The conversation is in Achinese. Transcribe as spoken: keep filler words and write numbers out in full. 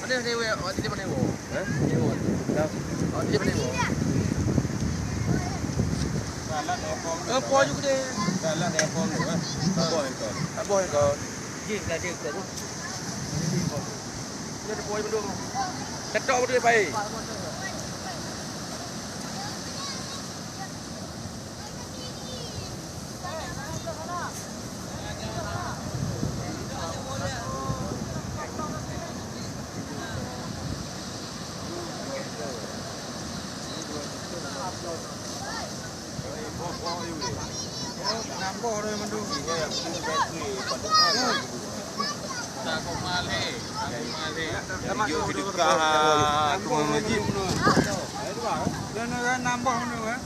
Ada dewe, ada mana wo? Hah? Dewe. Ada mana wo? Eh, po juga deh. Salah dia pom tu, kan? Tak boleh kau. Tak boleh kau. Jih, dah jih tu. Dia ada po yang mandum. Ketok betul, baik. Nambah menu, eh. Nambah menu, eh.